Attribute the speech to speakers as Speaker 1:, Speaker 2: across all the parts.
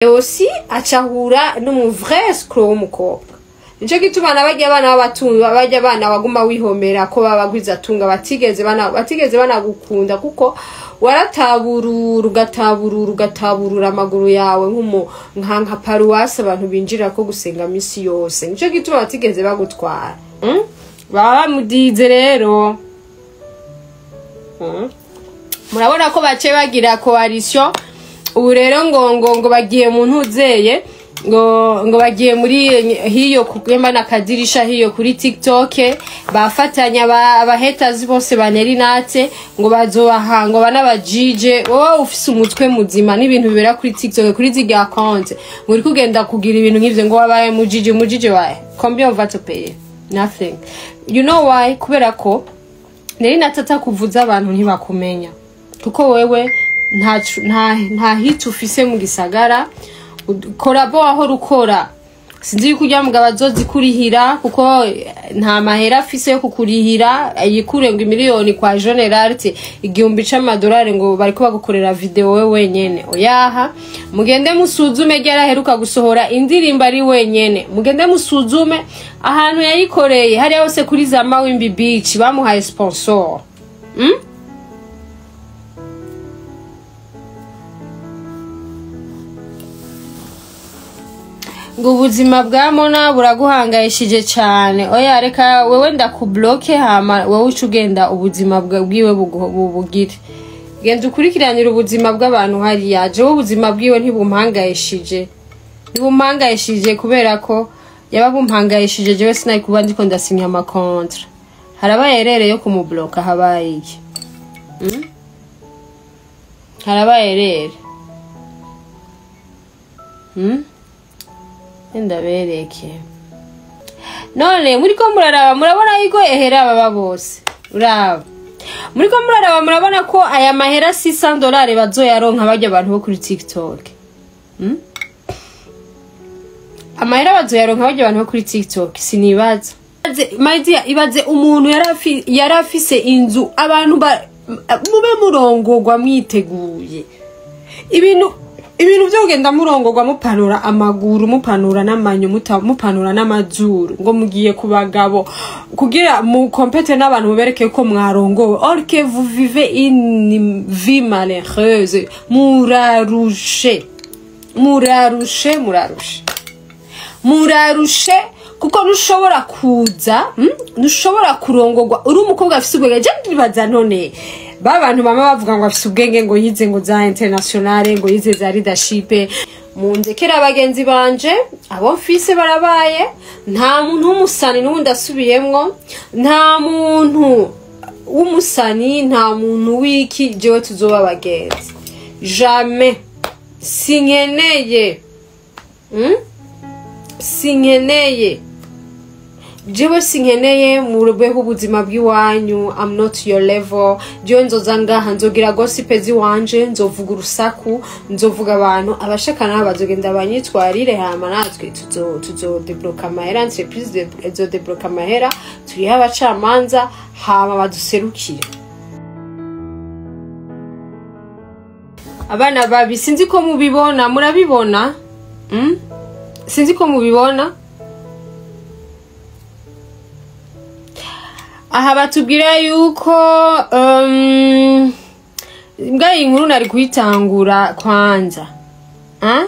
Speaker 1: Aussi acahura n'umu vrai escroc w'umukobwa. Nico gituma na barya bana b'abatunzi, barya bana waguma wihomera ko babagwiza tunga, batigeze banagukunda, kuko warataburura, ugataburura, ugataburura amaguru yawe nk'umu nka paruwasi abantu binjira ko gusenga misi yose. Nico gituma batigeze bagutwara. Baba bamudize rero. Murabona ko bace bagira coalition ubu rero, ngo bagiye mu ntuzeye, ngo bagiye muri hiyo kugema na kadirisha hiyo kuri TikTok, bafatanya abahetazi bose banerinatse ngo bazobaha ngo banabajije. Wowe ufise umutwe muzima n'ibintu bibera kuri TikTok, kuri zirya account, ngo uri kugenda kugira ibintu nk'ivyo, ngo wabaye mujije, mujije wae? Combien on va te payer? Nothing. You know why? Kubera ko nari natata kuvuza abantu ntibakumenya, kuko wewe nta hit ufise mu gisagara. Korabo aho rukora, sinzi yuko ujya mugabo azozikurihira, kuko nta mahera afise yo kukurihira. Yikure ngo imiliyoni kwa General, 1000 c'amadolari, ngo bariko bagukorera video we wenyene. Oyaha, mugende musuzume ryaraheruka gusohora indirimbo ari wenyene, mugende musuzume ahantu yayikoreye hariya hose kuri za Mawimbi Beach, bamuhaye sponsor. Ngo ubuzima bwa Mona buraguhangayishije cyane. Oya, reka wewe ndakubloke, hama wowe uca ugenda ubuzima bwiwe bubugire. Genda ukurikiranira ubuzima bw'abantu hariya. Jewe ubuzima bwiwe ntibumpangayishije, ntibumpangayishije, kubera ko yaba bumpangayishije jewe sinari kuba ndiko ndasinya ama contrats. Harabaye rere yo kumubloka, habaye iki? Harabaye rere. Ndabereke none muriko muraraba, murabona yuko ehera baba bose uraba muriko muraraba, murabona ko aya mahera $600 bazoyaronka barya abantu bo kuri TikTok. Amahera bazoyaronka barya abantu bo kuri TikTok, sinibaza. My dear, ibaze umuntu yarafise inzu. Abantu mube murongorwa mwiteguye ibintu byo kugenda murongorwa mupanura amaguru, mupanura n'amanyo, mupanura n'amazuru, ngo mugiye ku bagabo kugira mu compète n'abantu, mubereke ko mwarongowe, or que vous vivez une vie malheureuse. Murarushe, murarushe, murarushe, murarushe, kuko ntushobora kuza, Ntushobora kurongorwa uri umukobwa afise ubwenge. Je ndibaza none ba bantu bama bavuga ngo afise ubwenge, ngo yize ngo za internationale, ngo yize za leadership. Mundekera abagenzi banje, abo mfise barabaye. Nta muntu w'umusani n'ubundi asubiyemwo, nta muntu w'umusani, nta muntu w'iki jewe tuzoba abagenzi, jamais. Sinkeneye, Sinkeneye jewe, sinkeneye. Mubeho ubuzima bw'iwanyu, I'm not your level. Jewe nzoza ngaha nzogira gossip ziwanje, nzovuga urusaku, nzovuga abantu abashaka nabo bazogenda banyitwarire, hama natwe tuzodebloka amahera, entreprise izodebloka amahera, turiho abacamanza, hama baduserukire. Abana babi, sinzi ko mubibona, murabibona? Sinzi ko mubibona. Aha batubwira yuko mbwa iyi nkuru nari kuyitangura kwanza. Ah?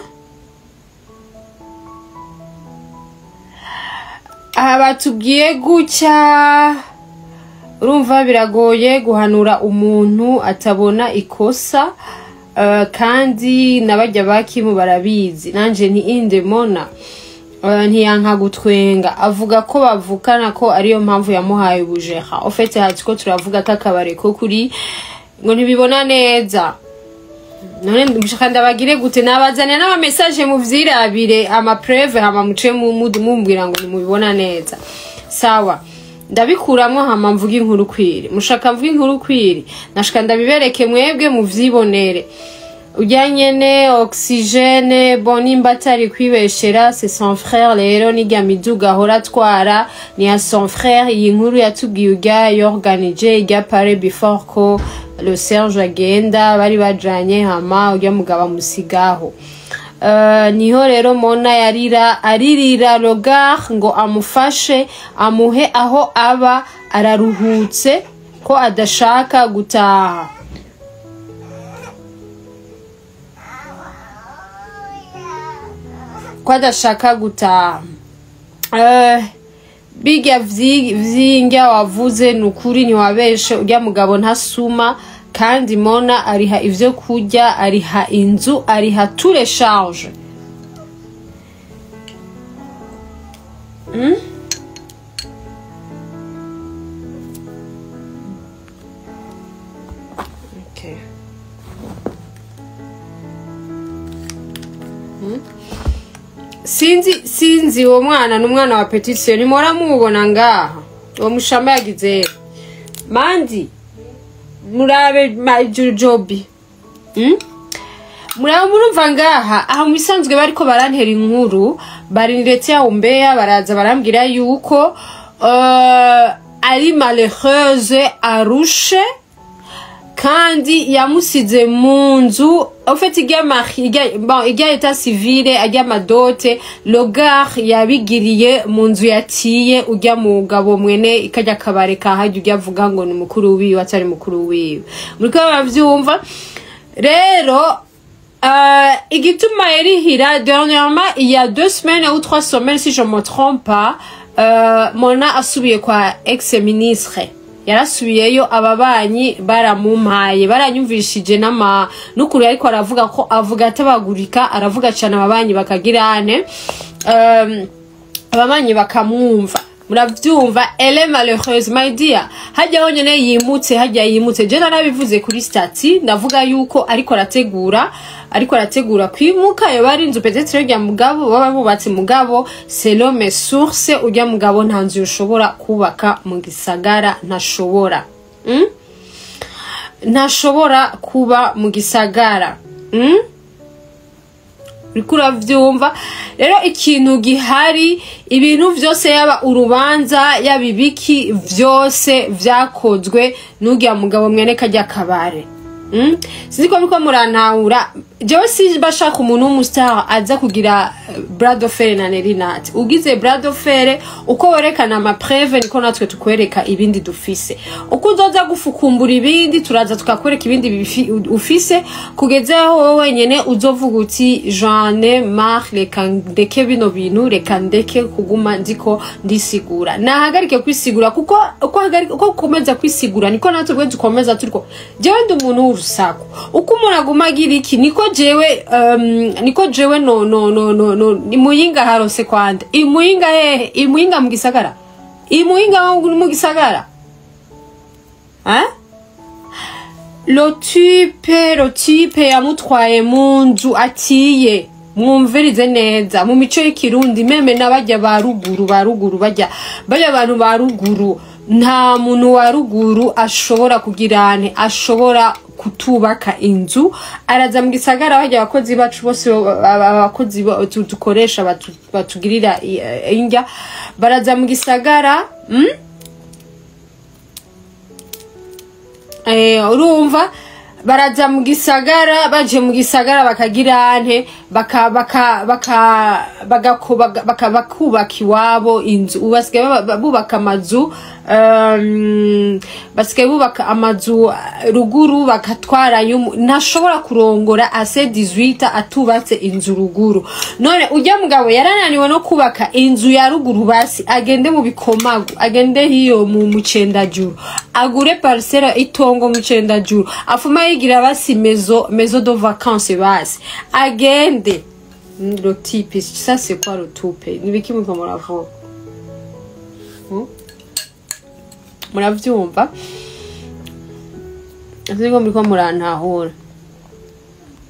Speaker 1: Aha batubwiye gutya, urumva biragoye guhanura umuntu atabona ikosa, kandi n'abajya bakimu barabizi. Nanje nti inde Mona? Ntiyanka gutwenga, avuga ko bavukana, ko ariyo mpamvu yamuhaye ubujeha. Au fait, hati ko turavuga ko akabare ko kuri ngo ntibibona neza. None mushaka ndabagire gute? Nabazanira n'ama message muvyirabire, ama preuve, hama muce mumbwira ngo ntimubibona neza. Sawa, ndabikuramwo, hama mvuga inkuru kwiri. Mushaka mvuga inkuru kwiri? Nashaka ndabibereke mwebwe muvyibonere. Ujya nyene oxygène, bon, nimba atari kwibeshera, c'est son frère rero. Nirya miduga ahora atwara ni ya son frère. Iyi nkuru yatubwiye ujya yorganije ijya pare before ko le Serge agenda, bari bajanye, hama ujya mugabo amusigaho. Niho rero Mona yarira aririra Rogar ngo amufashe amuhe aho aba araruhutse ko adashaka gutaha. Ko adashaka gutaha. Bijya vy'indya wavuze nukuri ntiwabeshe, urya mugabo ntasuma kandi Mona ariha ivyo kurya, ariha inzu, ariha tous les charges. Okay. Sinzi uwo mwana n'umwana wa petition nimora mubona ngaha uwo mushamba yagize mandi murabe majujobi. Murabe murumva ngaha aho musanzwe bariko barantera inkuru bari ndetse ya umbeya baraza barambwira yuko ari malheureuse arushe kandi yamusize mu nzu. En fait ijya bon ijya état civil ajya madote logar yabigiriye mu nzu yatiye ujya mugabo mwene ikajya kabare kahajya ujya avuga ngo ni mukuru wiwe atari mukuru wiwe. Muriko bavyumva rero. Igituma yarihira dernièrement il y a 2 semaines ou 3 semaines si je me trompe pas, Mona asubiye kwa ex ministre yarasubiyeyo, ababanyi baramumpaye baranyumvishije nama nukuri ariko aravuga ko avuga atabagurika, aravuga cyane ababanyi bakagirane, ababanyi bakamwumva. Muravyumva, elle est malheureuse my dear. Hajya honyene yimutse, hajya yimutse. Je narabivuze kuri stati ndavuga yuko ariko arategura kwimuka, yo bari inzu peut-être rya mugabo baba bubatse mugabo selon mes sources urya mugabo nta nzu ushobora kubaka mu gisagara, ntashobora. Ntashobora kuba mu gisagara. Uriko uravyumva rero ikintu gihari, ibintu vyose yaba urubanza yaba ibiki vyose vyakozwe n'urya mugabo mwene kajya kabare. Sinzi ko biriko murantahura. Jewe simbashaka umuntu w'umustar aza kugira bras de fer na Nerinat. Ugize bras de fer uko werekana ama preuve niko natwe tukwereka ibindi dufise. Uko uzoza gufukumbura ibindi turaza tukakwereka ibindi ufise kugeza aho wowe wenyene uzovuga uti j'en ai marre, reka ndeke bino bintu, reka ndeke kuguma ndiko ndisigura. Nahagarike kwisigura kuko uko ukomeza kwisigura niko natwe rwe dukomeza turiko. Jewe ndi umuntu w'urusaku. Uko umuntu aguma agira iki niko jewe niko jewe no no no no no imuyinga harose kwande imuyinga hehe imuyinga mu gisagara imuyinga mu gisagara hein. Le type yamutwaye mu nzu atiye, mwumvirize neza mu mico y'ikirundi meme n'abajya ba ruguru bajya abantu ba ruguru, nta muntu wa ruguru ashobora kugirane ashobora kutubaka inzu. Araza mu gisagara bajya abakozi bacu bose abakozi dukoresha batugirira indya baraza mu gisagara. Urumva baraza mu gisagara, baje mu gisagara bakagirante baka baka baka baka bakubaka iwabo inzu. Basigaye bubaka amazu, basigaye bubaka amazu ruguru bakatwara. Ntashobora kurongora ase 18 atubatse inzu ruguru. None ujya mugabo yarananiwe no kubaka inzu ya ruguru, basi agende mu bikomagu, agende hiyo mu mucendajuru, agure parcelle itongo mu mucendajuru, afuma yigira basi maison de vacances basi agende. Le type ça c'est quoi le type nibiki mko muravuga muravyumva sinzi ko muriko murantahura.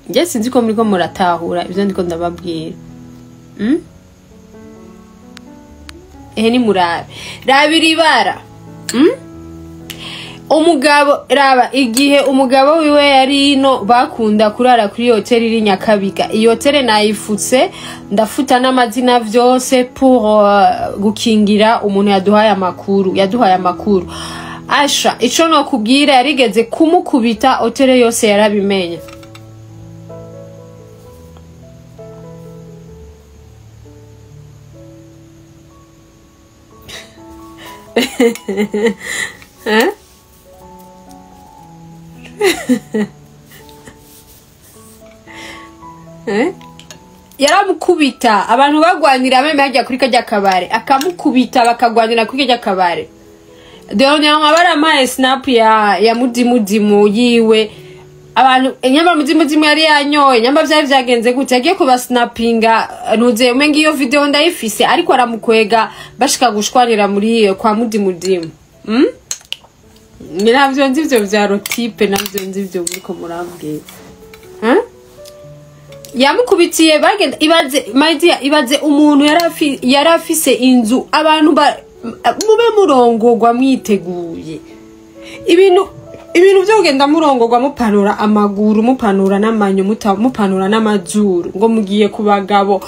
Speaker 1: Nje sinzi ko muriko muratahura ivyo ndiko ndababwira. Ehe ni murabe rabira ibara. Umugabo raba igihe umugabo wiwe yari ino bakunda kurara kuri hotel iri Nyakabiga. Iyo hotel nayifutse ndafuta n'amazina vyose pour gukingira umuntu yaduhaye amakuru. Asha ico no kubwira yarigeze kumukubita hotel yose yarabimenye. Eh? Eh? Yaramukubita, abantu bagwanira même hajya kuri kajya kabare, akamukubita bakagwanira kuri kajya kabare. Dernièrement barampaye snap ya mudimudimu yiwe. Abantu nyamba mudimudimu yari yanyoye, nyamba vyari vyagenze gute, yagiye kuba snapinga ntuze umenga iyo video ndayifise, ariko aramukwega bashika gushwanira muri kwa mudimudimu. Navyo nzi ivyo vya rotipe, navyo nzi ivyo muriko murambwira. Yamukubitiye bagenda. Ibaze my dear, ibaze umuntu yarafise inzu. Abantu mube murongogwa mwiteguye ibintu byo kugenda murongogwa mupanura amaguru, mupanura n'amanyo, mupanura n'amazuru, ngo mugiye ku bagabo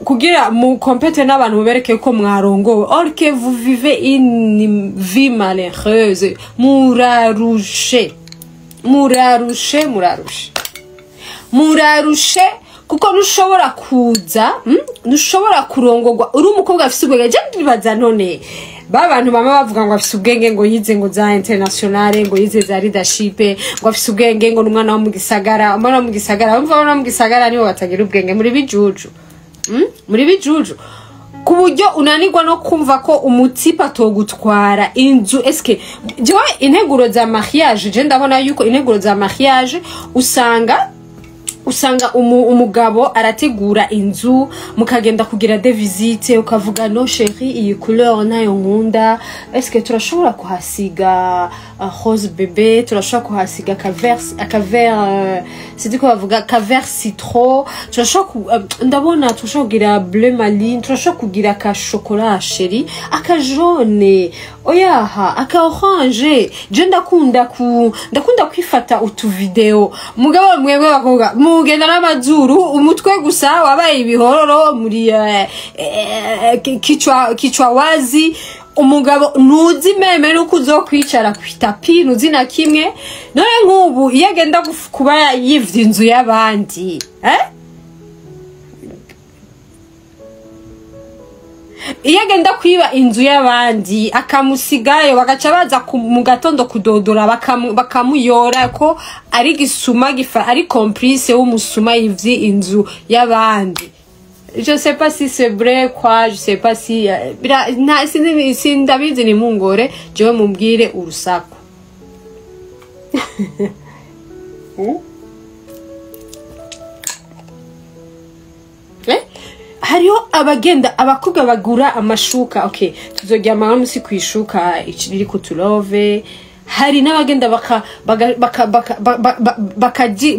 Speaker 1: kugira mu compète n'abantu, mubereke ko mwarongowe, or que vous vivez une vie malheureuse. Murarushe, murarushe, murarushe, murarushe, kuko ntushobora kuza, ntushobora kurongogwa uri umukobwa afise ubwenge. Je ndibaza none ba bantu bama bavuga ngo afise ubwenge, ngo yize ngo za internationale, ngo yize za leadership, ngo afise ubwenge, ngo n'umwana wo mu gisagara, umwana wo mu gisagara. Bumva abana bo mu gisagara nibo batagira ubwenge. Muri bijuju, Muri bijuju ku buryo unanirwa no kumva ko umutipe atogutwara inzu. Eske jewe integuro za mariage, je ndabona yuko integuro za mariage usanga umugabo arategura inzu, mukagenda kugira des visites, ukavuga: "No chéri, iyi couleur nayo nkunda. Est-ce turashobora kuhasiga rose bébé? Turashobora kuhasiga aka vert, sinzi ko bavuga ka vert citron. Turashobora ndabona turashobora kugira bleu marine, turashobora kugira ka chocolat chéri, aka jaune, oyaha, aka orange. Je ndakunda kwifata utu video." Mugabo mwebwe bakobwa mugenda n'amazuru, umutwe gusa wabaye ibihororo, muri kichwa wazi. Umugabo ntuzi même nuko uzokwicara ku itapi, ntuzi na kimwe. None nk'ubu iyo agenda kuba yivye inzu y'abandi, eh? Iyo agenda kwiba inzu y'abandi akamusigayo, bagaca baza mu gatondo kudodora, bakamuyora ko ari gisuma gifa, ari complice w'umusuma yivye inzu y'abandi. Je sais pas si c'est vrai quoi, je sais pas si nta sinzi, sindabizi. Ni mungore jewe mumbwire urusaku. Eh? Hariho abagenda, abakobwa bagura amashuka: "Okay, tuzoryama musi kwishuka iri ku turove." Hari n'abagenda baka baga- baka- baka- ba- ba- ba-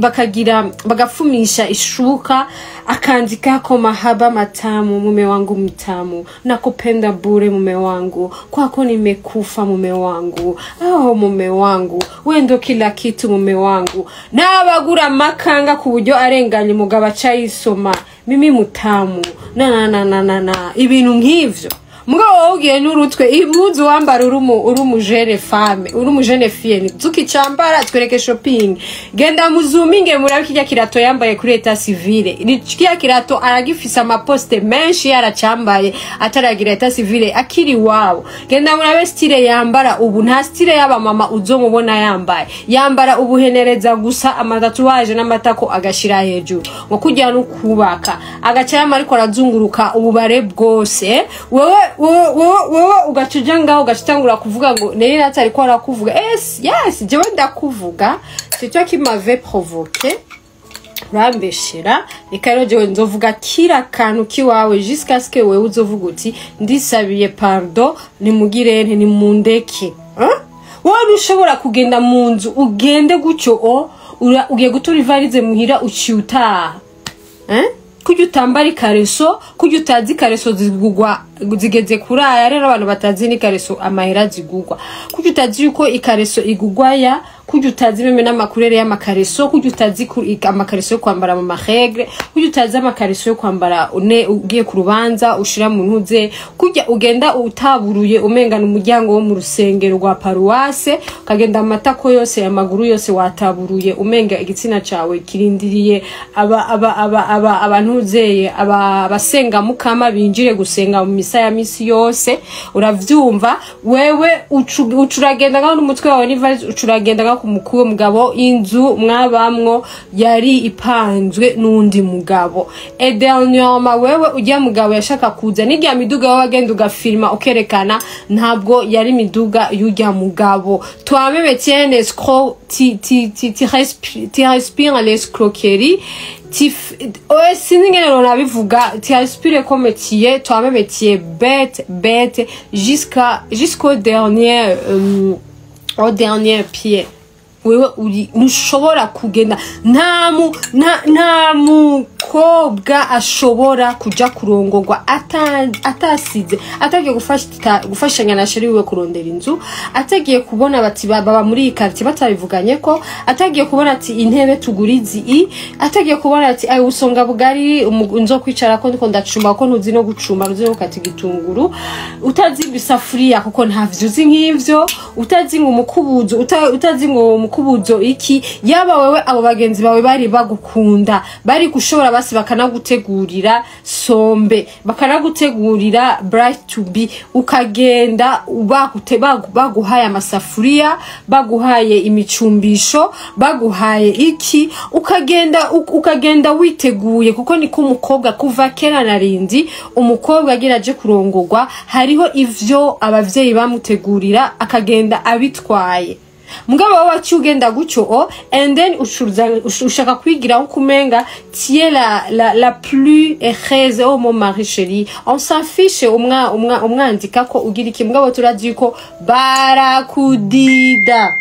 Speaker 1: bakagira bagafumisha ishuka, akandikako: "Mahaba matamu, mume wangu mtamu, nakupenda bure mume wangu, kwako nimekufa mume wangu, oh mume wangu, we ndo kila kitu mume wangu." N'abagura amakanga ku buryo arenganye umugabo aca yisoma: "Mimi mutamu na na na na na na." Ibintu nk'ivyo. Mugabo wowe ugiye n'urutwe impuzu wambara uri umu jeune femme, uri umu jeune fille, tukicambara twereke shopping. Genda muzuminge murabe kirya kirato yambaye kuri état civil. Kirya kirato aragifise amaposte menshi, yaracambaye ataragira état civil, akiri iwabo. Genda murabe style yambara ubu, nta style y'abamama uzomubona yambaye. Yambara ubuhenereza gusa, ama tatouage n'amatako agashira hejuru, ngo kujya no kubaka agaca yama ariko arazunguruka ububare bwose. Wewe wewe ugaca uja ngaho, ugaca utangura kuvuga ngo Nelly Nat ariko arakuvuga. Yes, yes, jewe ndakuvuga, c'est toi qui m'avais provoqué, urambeshera. Reka rero jewe nzovuga kira kantu kiwawe jusqu'à ce que wewe uzovuga uti: "Ndisabiye pardon, nimugire nte, nimundeke." Hein? Wowe ntushobora kugenda mu nzu ugende gutyo, o ugiye gutura ivarize muhira, uciye utaha, eh? Kurya utambara ikareso, kurya utazi ikareso zigugwa zigeze kuri aya. Rero abantu batazi n'ikareso amahera zigugwa, kurya utazi yuko ikareso igugwa ya, kurya utazi même n'ama couleur y'amakareso, kurya utazi amakareso yo kwambara mu ma règles, kurya utazi amakareso yo kwambara une ugiye ku rubanza ushira mu ntuze, kurya ugenda utaburuye umengana umuryango wo mu rusengero rwa paruwase, ukagenda amatako yose, amaguru yose wataburuye, umenga igitsina cawe kirindiriye aba aba aba aba abantuzeye aba abasenga mukama binjire gusenga mu misa. misa ya misi yose, uravyumva? Wewe ucuragenda ngaho n'umutwe wawe n'ivalise, ucuragenda ngaho ku mukuru mugabo. Inzu mwabamwo yari ipanzwe n'undi mugabo. Et dernièrement, wewe ujya mugabo yashaka kuza n'irya miduga, wowe wagenda ugafilma ukerekana, ntabwo yari miduga y'ujya mugabo. Toi-même, tu es un escroc, tu respires l'escroquerie. Oye, sinzi ingene nonabivuga. Tu respires comme tu es toi-même, tu es bête, bête jusqu'au dernier au dernier pied. Wewe uri, ntushobora kugenda. Nta mukobwa ashobora kuja kurongorwa atasize atagiye gufashanya na chéri wiwe kurondera inzu, atagiye kubona bati baba muri iyi quartier batabivuganye ko, atagiye kubona ati intebe tugurizi i, atagiye kubona ati ay usonga bugari nzo kwicara ko ndiko ndacumba, ko ntuzi no gucumba, ntuzi no gukata igitunguru, utazi isafuriya kuko ntavyo uzi nk'ivyo, utazi ngo umukubuzo, utazi ngo umukubuzo iki. Yaba wewe abo bagenzi bawe bari bagukunda, bari gushobora basi bakanagutegurira sombe, bakanagutegurira bride to be, ukagenda baguhaye amasafuriya, baguhaye imicumbisho, baguhaye iki, ukagenda witeguye, kuko niko umukobwa kuva kera narindi, umukobwa agira aje kurongorwa hariho ivyo abavyeyi bamutegurira akagenda abitwaye. Mugabo wowe waciye ugenda gutyo o, and then ushaka kwigira nko kumenga tu es la plus heureuse. Oh mon mari chéri, on s'en fiche. Umwandika ko ugira iki, mugabo turazi ko barakudida.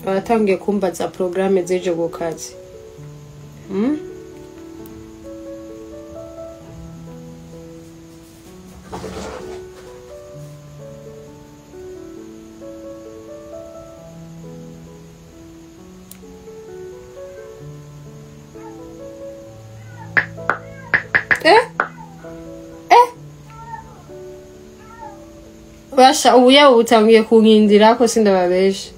Speaker 1: Baratangiye kumbaza programme z'ejo ku kazi. Eh? Eh? Basha, ubu yawe utangiye kunkindira ko sindababesha.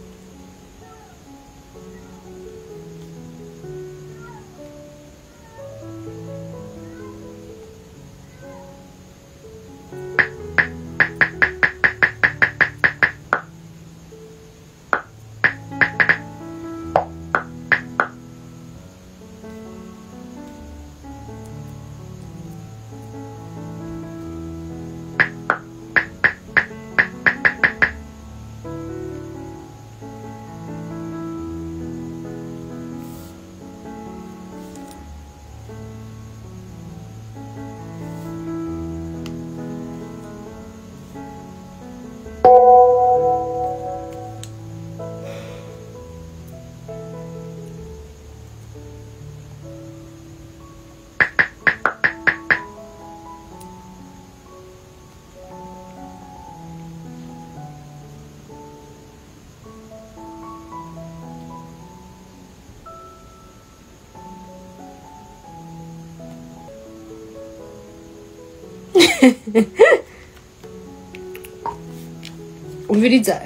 Speaker 1: Umviriza,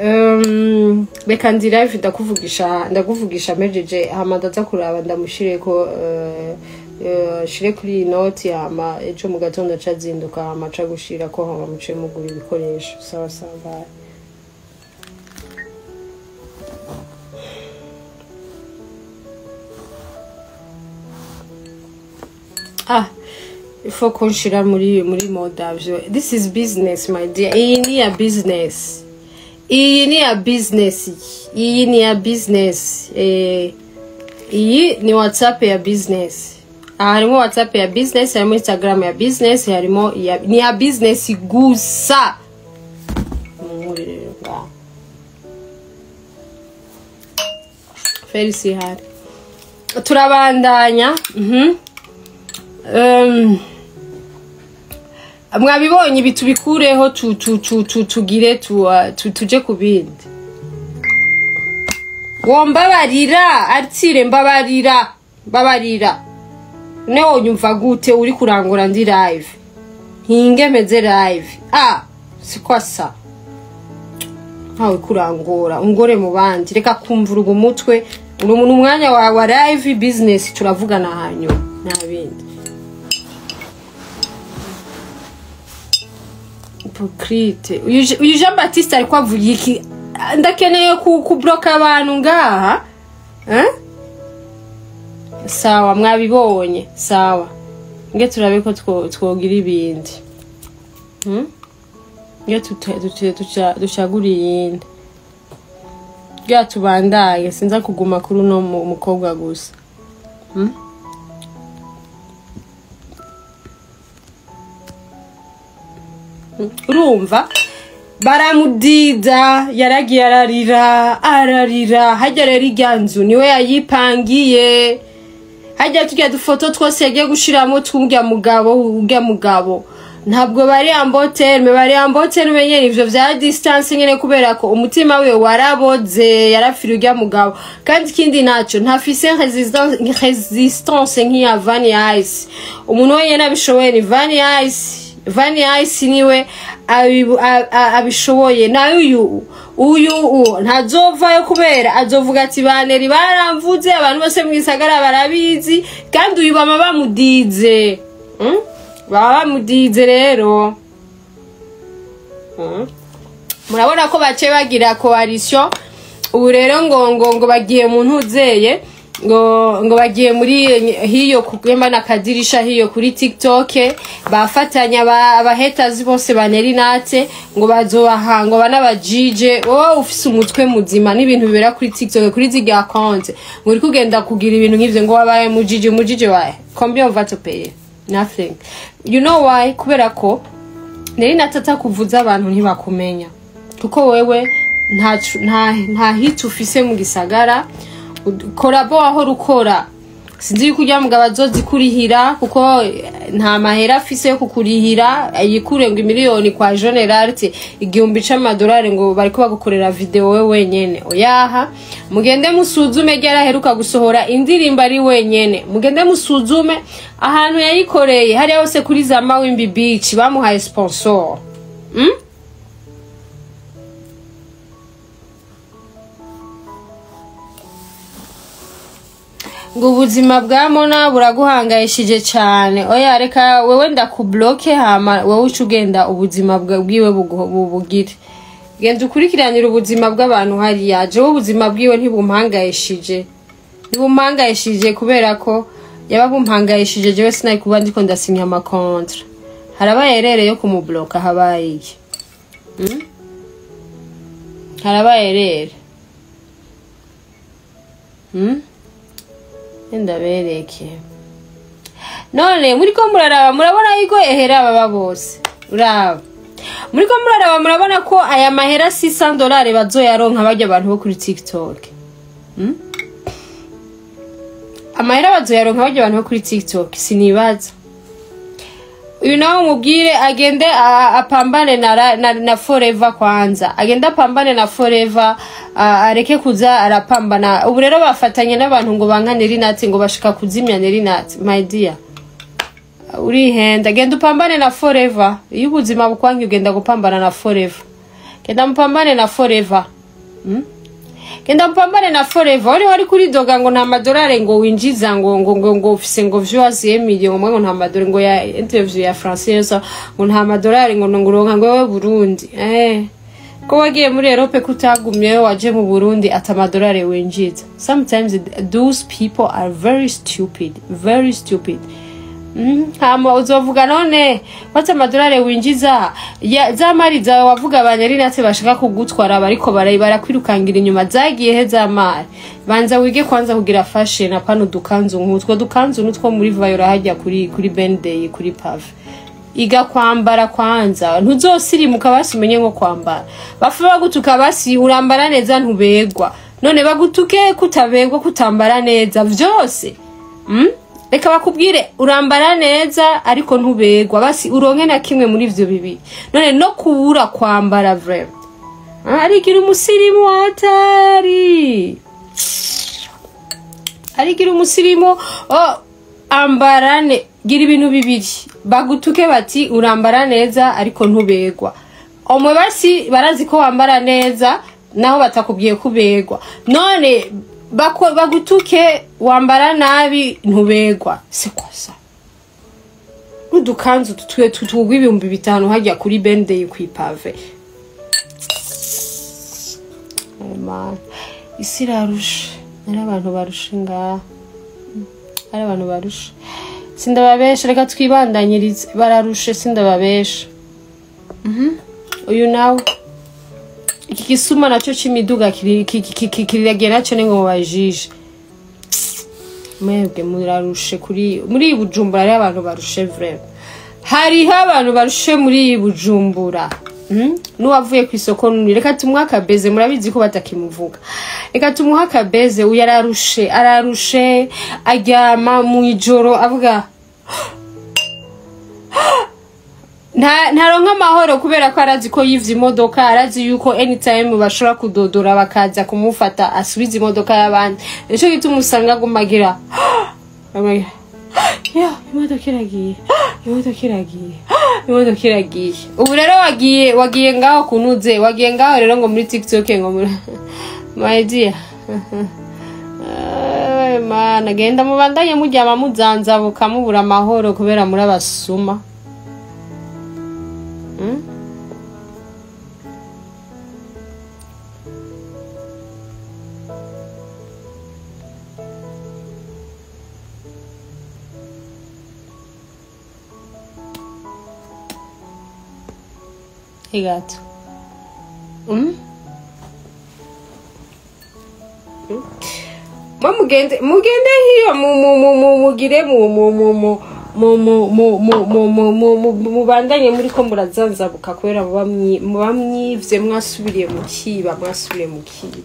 Speaker 1: reka ndi live, ndakuvugisha mejeje, hama ndaza kuraba ndamushireko, shire kuri iyi noti, hama ejo mu gatondo aca azinduka, hama aca gushirako, hama muce mugura ibikoresho. Sawa sawa, bye. Ah, il faut ko nshira muri mode avion. This is business, my dear. Iyi ni ya business, iyi ni ya business, iyi ni ya business. Iyi ni WhatsApp ya business. Ah, harimo WhatsApp ya business, harimo Instagram ya business, harimo ni ya business gusa. Munkurire ngaho. Felisi hari turabandanya. Mwabibonye ibi, tubikureho, tu tu tu tu tugire tu, tu tuje ku bindi. Wo mbabarira, artire, mbabarira, mbabarira. Ne wonyumva gute uri kurangura ndi live? Hinge meze live. Ah, c'est quoi ça? Ntawe kurangora ungore mu bandi, reka kumvuruga umutwe. Uri umwanya wa live business, turavugana hanyuma nta bindi. Hypocrite. Uyu Jean Baptiste ariko avuga iki? Ndakeneye kubloka abantu ngaha. Eh? Sawa, mwabibonye. Sawa. Nge turabe ko twogira ibindi. Nge ducagura iyindi. Nge tubandaye, sinza kuguma kuri uno mukobwa gusa. Urumva baramudida, yaragiye ararira, ararira. Hajya rero irya nzu niwe yayipangiye. Hajya tujya dufoto twose yagiye gushiramo tw'urya mugabo, urya mugabo ntabwo bari amboterme, bari amboterme nyene ivyo vya distance nyene, kubera ko umutima we waraboze, yarapfira urya mugabo. Kandi ikindi naco, ntafise resistance nk'iya Vani Ice. Umuntu wenyene abishoboye ni Vani Ice. Vani Ice niwe abishoboye. Nayo uyu ntazovayo kubera azovuga ati baneri baramvuze, abantu bose mu gisagara barabizi, kandi uyu bama bamudize. Baba bamudize rero. Murabona ko bace bagira coalition. Ubu rero ngo bagiye mu ntuzeye, ngo bagiye muri hiyo kugema na kadirisha hiyo kuri TikTok, bafatanya abahetazi bose baneri nate ngo bazobaha ngo banabajije. Wowe ufise umutwe muzima n'ibintu bibera kuri TikTok kuri ziga account, ngo uri kugenda kugira ibintu nk'ivyo ngo wabaye mujije, mujije wae combien on va te payer? Nothing. You know why? Kubera ko neri natata kuvuza abantu ntibakumenya, kuko wewe nta hit ufise mu gisagara. Korabo aho rukora sinzi yuko ujya mugabo azozikurihira, kuko nta mahera afise yo kukurihira. Yikure ngo miliyoni kwa General $1000 c'amadolari ngo bariko bagukorera video wewe wenyene. Oyaha, mugende musuzume ryaraheruka gusohora indirimbo ari wenyene. Mugende musuzume ahantu yayikoreye, hariya hose kuri za Mawimbi Beach bamuhaye sponsor. Ngo ubuzima bwa Mona buraguhangayishije cyane. Oya reka wewe ndakubloke, hama wewe uca ugenda ubuzima bwiwe bubugire. Genda ukurikiranira ubuzima bw'abantu hariya. Jewe ubuzima bwiwe ntibumpangayishije. Ntibumpangayishije kubera ko yaba bumpangayishije jewe sinari kuba ndiko ndasinya ama contrat. Harabaye rere yo kumubloka, habaye iki? Harabaye rere. Ndabereke. None muriko muraraba, murabona yuko ehera baba bose. Uraba. Muriko muraraba, murabona ko aya mahera $600 bazoyaronka bajya abantu bo kuri TikTok. Amahera bazoyaronka bajya abantu bo kuri TikTok, sinibaza. Uyu nawe mubwire agende apambane na Forever kwanza. Agende apambane na Forever, areke kuza arapambana. Ubu rero bafatanye n'abantu ngo bankane Rinati, ngo bashika kuzimya Rinati. My dear, urihenda, genda upambane na Forever. Iyo ubuzima bukwangi ugenda gupambana na Forever. Genda mupambane na Forever. Genda mpambane na Forever. Wari wari kuri doga ngo nta madolari ngo winjiza ngo ngo ngo ngo ufise ngo viewers million ngo nta madolari ngo ya interview ya Français ngo nta madolari ngo ngo ngo wewe Burundi. Ko wagiye muri Europe kutagumye waje mu Burundi ata madolari winjiza. Sometimes those people are very stupid, very stupid. Hama uzovuga none wata madolari winjiza ya za mari zawe wavuga abanyari natse bashaka kugutwara bariko barakwirukangira inyuma zagiye he za mari. Banza wige kwanza kugira fashion apana udukanzu nk'utwo dukanzu nutwo muri Vayora hajya kuri Benday kuri Pave. Iga kwambara kwanza, ntuzosirimuka basi umenye nko kwambara. Bafu bagutuka basi urambara neza ntubegwa. None bagutuke kutabegwa kutambara neza vyose. Reka bakubwire urambara neza ariko ntubegwa basi uronke na kimwe muri ivyo bibiri. None no kubura kwambara vraiment. Arigira umusirimu atari. Arigira umusirimu ambarane gira ibintu bibiri. Bagutuke bati urambara neza ariko ntubegwa. Omwe basi barazi ko wambara neza naho batakubwiye kubegwa. None Bagutuke wambara nabi ntubegwa. C'est quoi ça? N'udukanzu tutwe tutugwa 5000 hajya kuri Bendey kwipave. Man, isi irarushe. Ari abantu barushe ngaha. Ari abantu barushe. Sindababesha, reka twibandanyirize. Bararushe, sindababesha. Uyu nawe iki gisuma naco c'imiduga kiragiye naco ni ngo bajije. Mwebwe murarushe kuri muri Bujumbura. Ari abantu barushe vraiment. Hariho abantu barushe muri Bujumbura. N'uwavuye ku isoko nuni, reka tumuhe akabeze, murabizi ko batakimuvuga. Reka tumuhe akabeze, uyu ararushe, ararushe, aryama mu ijoro avuga ntaronka amahoro kubera ko arazi ko yivye imodoka, arazi yuko anytime bashobora kudodora bakaza kumufata asubiza imodoka y'abandi. Nico gituma usanga agumagira ya imodoka iragiye, imodoka iragiye, imodoka iragiye. Ubu rero wagiye ngaho kunuze, wagiye ngaho rero ngo muri TikTok ngo muri my dear. Mana, genda mubandanye muryama muzanzabuka mubura amahoro kubera muri abasuma. Igato. Mugende mugende hiyo mu mu mu mu mugire mu mu mu mu mu mu mu mu mu mu mu mu mubandanye muri ko murazanzabuka kubera muba mwivye, mwasubiriye mu kiba, mwasubiriye mu kiba.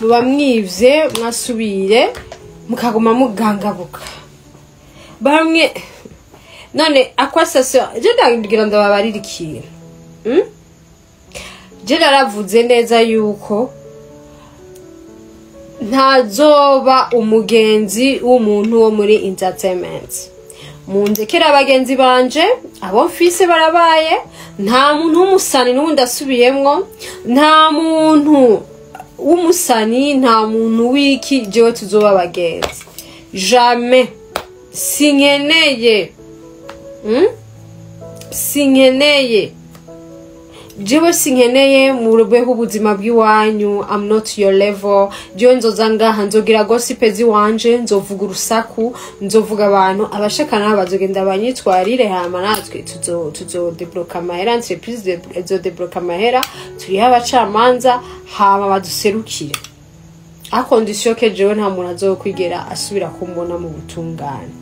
Speaker 1: Muba mwivye, mwasubire mukaguma mugangabuka. Bamwe none akwasase je ndagira ndababarira ikintu. Je naravuze neza yuko ntazoba umugenzi w'umuntu wo muri entertainment. Mundekera abagenzi banje, abo mfise barabaye, nta muntu w'umusani n'ubundi asubiyemwo, nta muntu w'umusani, nta muntu w'iki, jewe tuzoba abagenzi. Jamais. Sinkeneye. Sinkeneye. Jewe sinkeneye murubeho ubuzima bw'iwanyu. I'm not your level. Jewe nzoza ngaha nzogira gossip ziwanje, nzovuga urusaku, nzovuga abantu abashaka bazogenda banyitwarire, hama natwe tuzo debloka amahera, entreprise zo debloka amahera, turiha abacamanza hama baduserukire. A condition que jewe nta muntu azokwigera asubira kumbona mu butungane.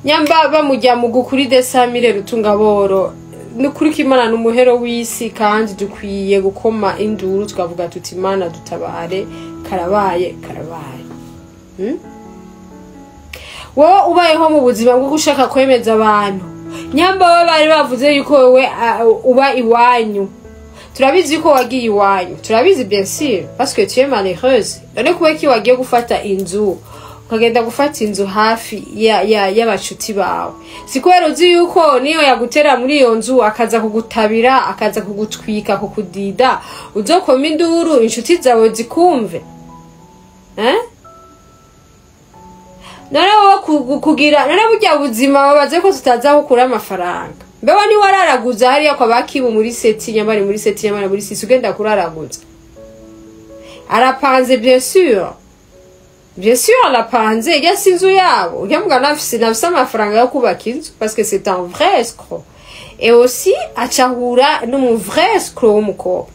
Speaker 1: Nyamba bamujya mu gukuri desamire rutunga boro nukuri kimana n'umuhero w'isi, kandi dukwiye gukoma induru tukavuga tuti Imana dutabare, karabaye karabaye. Wowe ubayeho mu buzima bwo gushaka kwemeza abantu, nyamba bo bari bavuze yuko wewe uba iwanyu, turabizi yuko wagiye iwanyu, turabizi bien sûr parce que tu es malheureuse. None kuba ki wagiye gufata inzu, ukagenda gufata inzu hafi y'abacuti bawe, si kubera uzi yuko niyo yagutera muri iyo nzu akaza kugutabira, akaza kugutwika, kukudida, uzokoma induru inshuti zawe zikumve. None wowe kugira none burya buzima babaze ko tutaza gukura amafaranga. Mbeho ni wararaguza hariya kwa bakibu muri seti nyamara muri seti nyamara muri sisi ugenda kuraraguza. Arapanze bien sûr. Bien sûr, arapanze, il y a inzu yabo. Ujya nafise amafaranga yo kubaka inzu parce que c'est un vrai escroc. Et aussi acahura n'umu vrai escroc w'umukobwa.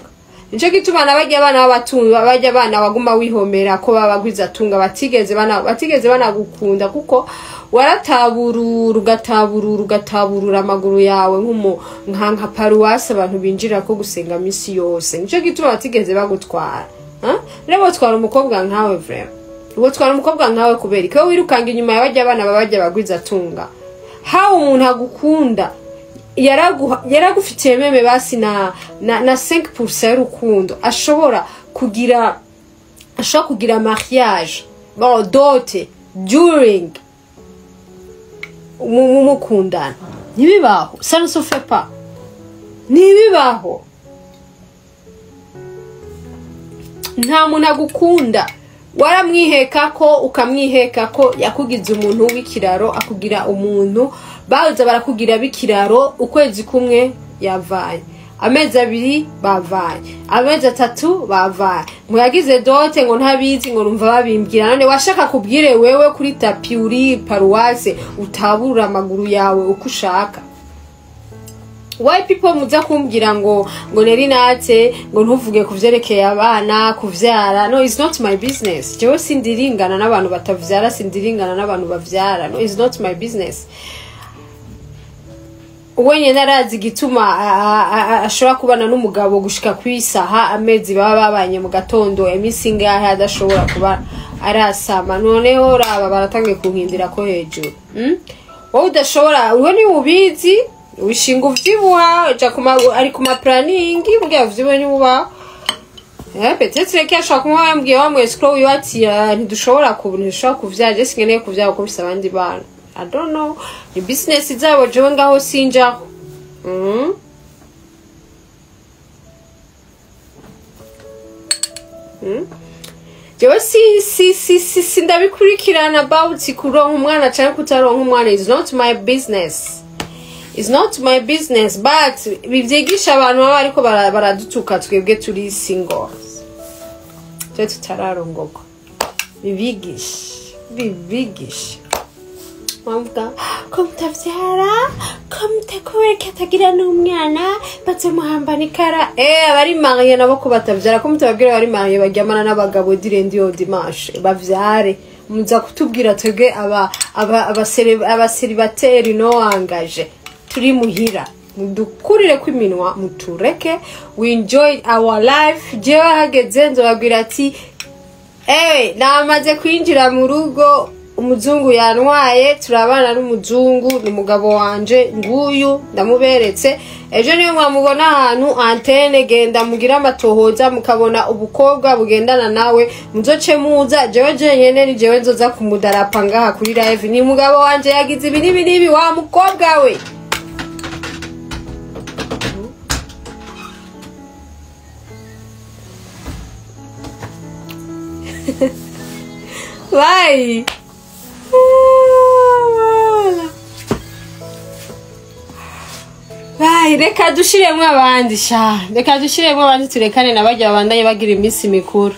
Speaker 1: Nico gituma nabajya abana b'abatunga, abajya abana baguma wihomera ko babagwiza tunga batigeze banagukunda kuko warataburura ugataburura ugataburura amaguru yawe nk'umu nka paruwasi abantu binjira ko gusenga misi yose. Nico gituma batigeze bagutwara. Rero botwara umukobwa nkawe vraiment. Ubotwara umukobwa nkawe kubera ko wirukanga inyuma y'abajya abana babajya bagwiza tunga. Hawe umuntu agukunda yaragufitiye meme basi na 5% y'urukundo ashobora kugira mariage bon dote during mukundana. Ntibibaho, ça ne se fait pas. Ntibibaho. Nta muntu agukunda. Waramwiheka ko ukamwiheka ko yakugize umuntu w'ikiraro, akugira umuntu baza barakugira b'ikiraro. Ukwezi kumwe yavaye, amezi 2 bavaye, amezi 3 bavaye, ngo yagize dote ngo ntabizi, ngo numva babimbwira. None washaka kubwire wewe kuri tapi uri paruwase utaburura amaguru yawe uko ushaka? Why people muza kumbwira ngo Nelly Nat ngo ntuvuge kuvyerekeye abana kuvyara? No, it's not my business. Jewe sindiringana n'abantu batavyara, sindiringana n'abantu bavyara. No, it's not my business. Wenyene arazi igituma ashobora kubana n'umugabo gushika kwisaha amezi baba babanye mu gatondo iminsi ingahe adashobora kuba arasama. Noneho raba baratangiye kunkindira ko hejuru. Wowe udashobora, wewe ni ubizi, wishinga uvyibuha, uja kuma ari kuma planning mugihe uvyibuhe ni uba. Peut-être que ashobora kuba yambwiye wa mwescrow wiwe ati ntidushobora ntidushobora kuvyara, je sinkeneye kuvyara kuko mfise abandi bana. I don't know. Ni business zabo, jewe ngaho sinjaho. Jewe si ndabikurikirana about kuronka umwana canke kutaronka umwana. Is not my business. It's not my business, but bivyigisha abantu baba ariko baradutuka twebwe turi singles, twe tutararongoka. Bibigisha bavuga ko mutavyara, ko mutakubereka atagira n'umwana, bazomuhambana ikara. Abari mariye nabo ko batavyara, ko mutababwira abari mariye baryamana n'abagabo direndi yo dimanche bavyare. Muza kutubwira twebwe abaseribateri no angaje turi muhira, mudukurire kw'iminwa, mutureke we enjoy our life. Jewe hageze nzobabwira ati namaze kwinjira mu rugo, umuzungu yantwaye, turabana n'umuzungu, ni umugabo wanje nguyu ndamuberetse. Ejo niyo mwamubona ahantu antene, genda mugira amatohoza, mukabona ubukobwa bugendana nawe, muzoce muza. Jewe jenyene ni jewe nzoza kumudarapa ngaha kuri live, ni umugabo wanje yagize ibi n'ibi n'ibi, wa mukobwa we. Vai. Vai, reka dushiremwo abandi sha. Reka dushiremwo abandi turekane nabajya babandanye bagira iminsi mikuru.